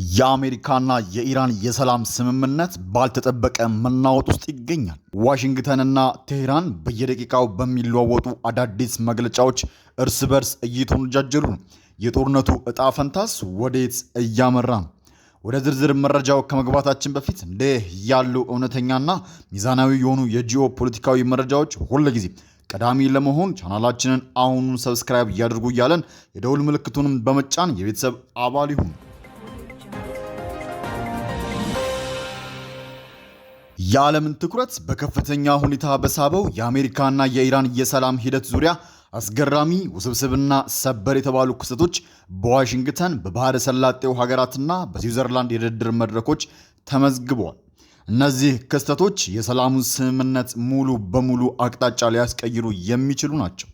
የአሜሪካና የኢራን የሰላም ስምምነት ባልተጠበቀ መናወጥ ውስጥ ይገኛል። ዋሽንግተንና ቴህራን በየደቂቃው በሚለዋወጡ አዳዲስ መግለጫዎች እርስ በርስ እየተወነጃጀሉ ነው። የጦርነቱ እጣ ፈንታስ ወዴት እያመራ ነው? ወደ ዝርዝር መረጃው ከመግባታችን በፊት እንዲህ ያሉ እውነተኛና ሚዛናዊ የሆኑ የጂኦ ፖለቲካዊ መረጃዎች ሁልጊዜ ቀዳሚ ለመሆን ቻናላችንን አሁኑን subscribe ያድርጉ እያለን የደውል ምልክቱንም በመጫን የቤተሰብ አባል ይሁኑ። የዓለምን ትኩረት በከፍተኛ ሁኔታ በሳበው የአሜሪካና የኢራን የሰላም ሂደት ዙሪያ አስገራሚ፣ ውስብስብና ሰበር የተባሉ ክስተቶች በዋሽንግተን፣ በባህረ ሰላጤው ሀገራትና በስዊዘርላንድ የድርድር መድረኮች ተመዝግበዋል። እነዚህ ክስተቶች የሰላሙን ስምምነት ሙሉ በሙሉ አቅጣጫ ሊያስቀይሩ የሚችሉ ናቸው።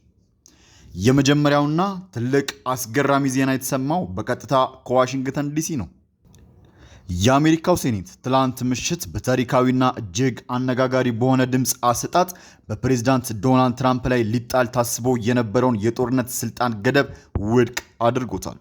የመጀመሪያውና ትልቅ አስገራሚ ዜና የተሰማው በቀጥታ ከዋሽንግተን ዲሲ ነው። የአሜሪካው ሴኔት ትላንት ምሽት በታሪካዊና እጅግ አነጋጋሪ በሆነ ድምፅ አሰጣጥ በፕሬዝዳንት ዶናልድ ትራምፕ ላይ ሊጣል ታስቦ የነበረውን የጦርነት ስልጣን ገደብ ውድቅ አድርጎታል።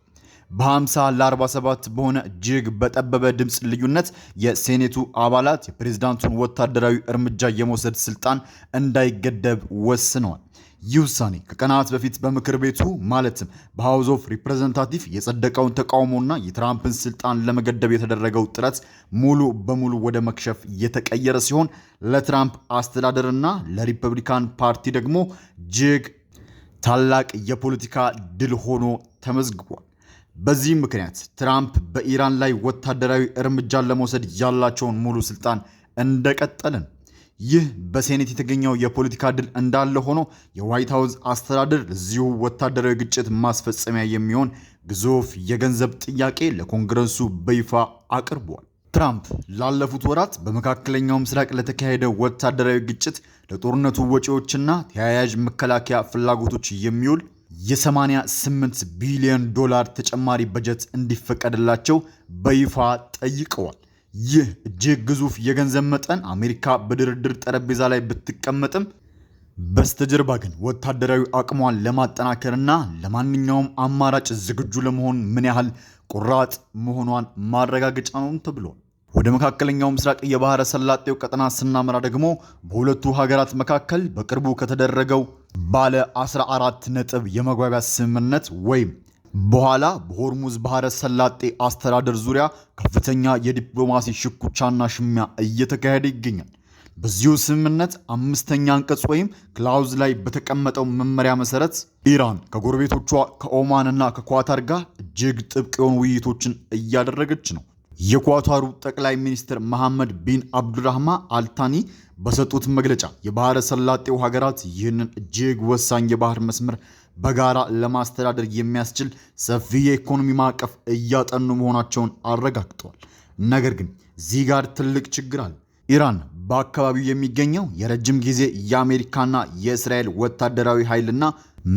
በ50 ለ47 በሆነ እጅግ በጠበበ ድምፅ ልዩነት የሴኔቱ አባላት የፕሬዝዳንቱን ወታደራዊ እርምጃ የመውሰድ ስልጣን እንዳይገደብ ወስነዋል። ይህ ውሳኔ ከቀናት በፊት በምክር ቤቱ ማለትም በ House of Representative የጸደቀውን ተቃውሞና የትራምፕን ስልጣን ለመገደብ የተደረገው ጥረት ሙሉ በሙሉ ወደ መክሸፍ የተቀየረ ሲሆን፣ ለትራምፕ አስተዳደርና ለሪፐብሊካን ፓርቲ ደግሞ እጅግ ታላቅ የፖለቲካ ድል ሆኖ ተመዝግቧል። በዚህም ምክንያት ትራምፕ በኢራን ላይ ወታደራዊ እርምጃን ለመውሰድ ያላቸውን ሙሉ ስልጣን እንደቀጠለ ነው። ይህ በሴኔት የተገኘው የፖለቲካ ድል እንዳለ ሆኖ፣ የዋይት ሀውስ አስተዳደር ለዚሁ ወታደራዊ ግጭት ማስፈጸሚያ የሚሆን ግዙፍ የገንዘብ ጥያቄ ለኮንግረሱ በይፋ አቅርቧል። ትራምፕ ላለፉት ወራት በመካከለኛው ምስራቅ ለተካሄደው ወታደራዊ ግጭት፣ ለጦርነቱ ወጪዎችና ተያያዥ መከላከያ ፍላጎቶች የሚውል የ88 ቢሊዮን ዶላር ተጨማሪ በጀት እንዲፈቀድላቸው በይፋ ጠይቀዋል። ይህ እጅግ ግዙፍ የገንዘብ መጠን አሜሪካ በድርድር ጠረጴዛ ላይ ብትቀመጥም፣ በስተጀርባ ግን ወታደራዊ አቅሟን ለማጠናከርና ለማንኛውም አማራጭ ዝግጁ ለመሆን ምን ያህል ቆራጥ መሆኗን ማረጋገጫ ነው ተብሏል። ወደ መካከለኛው ምስራቅ የባህረ ሰላጤው ቀጠና ስናመራ ደግሞ፣ በሁለቱ ሀገራት መካከል በቅርቡ ከተደረገው ባለ 14 ነጥብ የመግባቢያ ስምምነት ወይም በኋላ በሆርሙዝ ባህረ ሰላጤ አስተዳደር ዙሪያ ከፍተኛ የዲፕሎማሲ ሽኩቻና ሽሚያ እየተካሄደ ይገኛል። በዚሁ ስምምነት አምስተኛ አንቀጽ ወይም clause ላይ በተቀመጠው መመሪያ መሰረት፣ ኢራን ከጎረቤቶቿ ከኦማን እና ከኳታር ጋር እጅግ ጥብቅ የሆኑ ውይይቶችን እያደረገች ነው። የኳታሩ ጠቅላይ ሚኒስትር መሐመድ ቢን አብዱራህማን አልታኒ በሰጡት መግለጫ፣ የባህረ ሰላጤው ሀገራት ይህንን እጅግ ወሳኝ የባህር መስመር በጋራ ለማስተዳደር የሚያስችል ሰፊ የኢኮኖሚ ማዕቀፍ እያጠኑ መሆናቸውን አረጋግጠዋል። ነገር ግን እዚህ ጋር ትልቅ ችግር አለ። ኢራን በአካባቢው የሚገኘው የረጅም ጊዜ የአሜሪካና የእስራኤል ወታደራዊ ኃይልና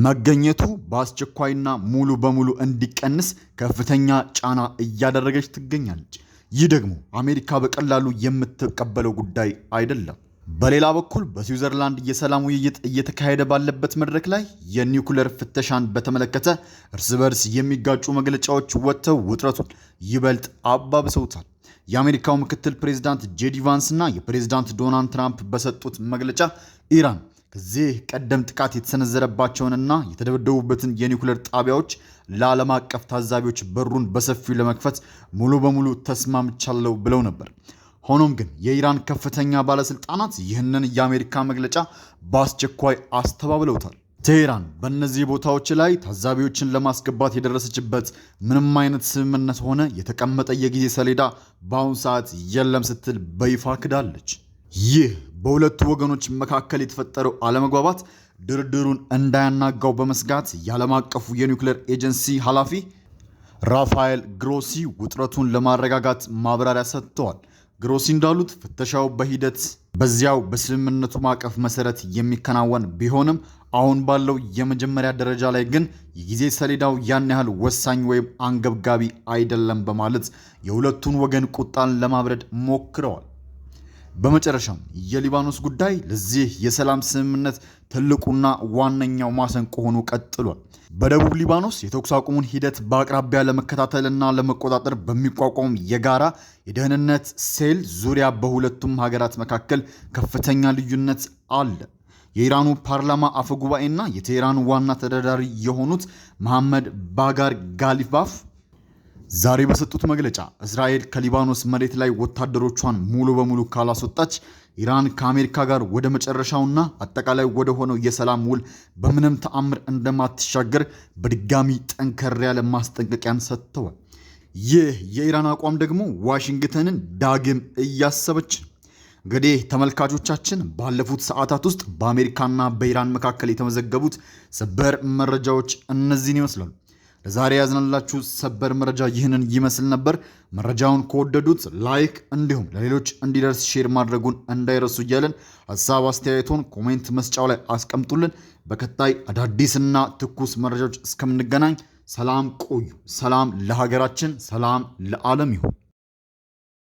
መገኘቱ በአስቸኳይና ሙሉ በሙሉ እንዲቀንስ ከፍተኛ ጫና እያደረገች ትገኛለች። ይህ ደግሞ አሜሪካ በቀላሉ የምትቀበለው ጉዳይ አይደለም። በሌላ በኩል በስዊዘርላንድ የሰላም ውይይት እየተካሄደ ባለበት መድረክ ላይ የኒውክለር ፍተሻን በተመለከተ እርስ በርስ የሚጋጩ መግለጫዎች ወጥተው ውጥረቱን ይበልጥ አባብሰውታል። የአሜሪካው ምክትል ፕሬዚዳንት ጄዲ ቫንስ እና የፕሬዚዳንት ዶናልድ ትራምፕ በሰጡት መግለጫ፣ ኢራን ከዚህ ቀደም ጥቃት የተሰነዘረባቸውንና የተደበደቡበትን የኒውክለር ጣቢያዎች ለዓለም አቀፍ ታዛቢዎች በሩን በሰፊው ለመክፈት ሙሉ በሙሉ ተስማምቻለሁ ብለው ነበር። ሆኖም ግን የኢራን ከፍተኛ ባለስልጣናት ይህንን የአሜሪካ መግለጫ በአስቸኳይ አስተባብለውታል። ቴሄራን በእነዚህ ቦታዎች ላይ ታዛቢዎችን ለማስገባት የደረሰችበት ምንም አይነት ስምምነት ሆነ የተቀመጠ የጊዜ ሰሌዳ በአሁኑ ሰዓት የለም ስትል በይፋ ክዳለች። ይህ በሁለቱ ወገኖች መካከል የተፈጠረው አለመግባባት ድርድሩን እንዳያናጋው በመስጋት የዓለም አቀፉ የኒውክሌር ኤጀንሲ ኃላፊ ራፋኤል ግሮሲ ውጥረቱን ለማረጋጋት ማብራሪያ ሰጥተዋል። ግሮሲ እንዳሉት፣ ፍተሻው በሂደት በዚያው በስምምነቱ ማዕቀፍ መሰረት የሚከናወን ቢሆንም፣ አሁን ባለው የመጀመሪያ ደረጃ ላይ ግን የጊዜ ሰሌዳው ያን ያህል ወሳኝ ወይም አንገብጋቢ አይደለም በማለት የሁለቱን ወገን ቁጣን ለማብረድ ሞክረዋል። በመጨረሻም የሊባኖስ ጉዳይ ለዚህ የሰላም ስምምነት ትልቁና ዋነኛው ማሰንቆ ሆኖ ቀጥሏል። በደቡብ ሊባኖስ የተኩስ አቁሙን ሂደት በአቅራቢያ ለመከታተልና ለመቆጣጠር በሚቋቋም የጋራ የደህንነት ሴል ዙሪያ በሁለቱም ሀገራት መካከል ከፍተኛ ልዩነት አለ። የኢራኑ ፓርላማ አፈጉባኤና የቴህራን ዋና ተደራዳሪ የሆኑት መሐመድ ባጋር ጋሊባፍ ዛሬ በሰጡት መግለጫ እስራኤል ከሊባኖስ መሬት ላይ ወታደሮቿን ሙሉ በሙሉ ካላስወጣች ኢራን ከአሜሪካ ጋር ወደ መጨረሻውና አጠቃላይ ወደ ሆነው የሰላም ውል በምንም ተአምር እንደማትሻገር በድጋሚ ጠንከር ያለ ማስጠንቀቂያን ሰጥተዋል። ይህ የኢራን አቋም ደግሞ ዋሽንግተንን ዳግም እያሰበች። እንግዲህ ተመልካቾቻችን፣ ባለፉት ሰዓታት ውስጥ በአሜሪካና በኢራን መካከል የተመዘገቡት ሰበር መረጃዎች እነዚህን ይመስላሉ። ለዛሬ ያዝነላችሁ ሰበር መረጃ ይህንን ይመስል ነበር። መረጃውን ከወደዱት like፣ እንዲሁም ለሌሎች እንዲደርስ share ማድረጉን እንዳይረሱ እያለን ሀሳብ አስተያየቶን comment መስጫው ላይ አስቀምጡልን። በቀጣይ አዳዲስና ትኩስ መረጃዎች እስከምንገናኝ ሰላም ቆዩ። ሰላም ለሀገራችን፣ ሰላም ለዓለም ይሁን።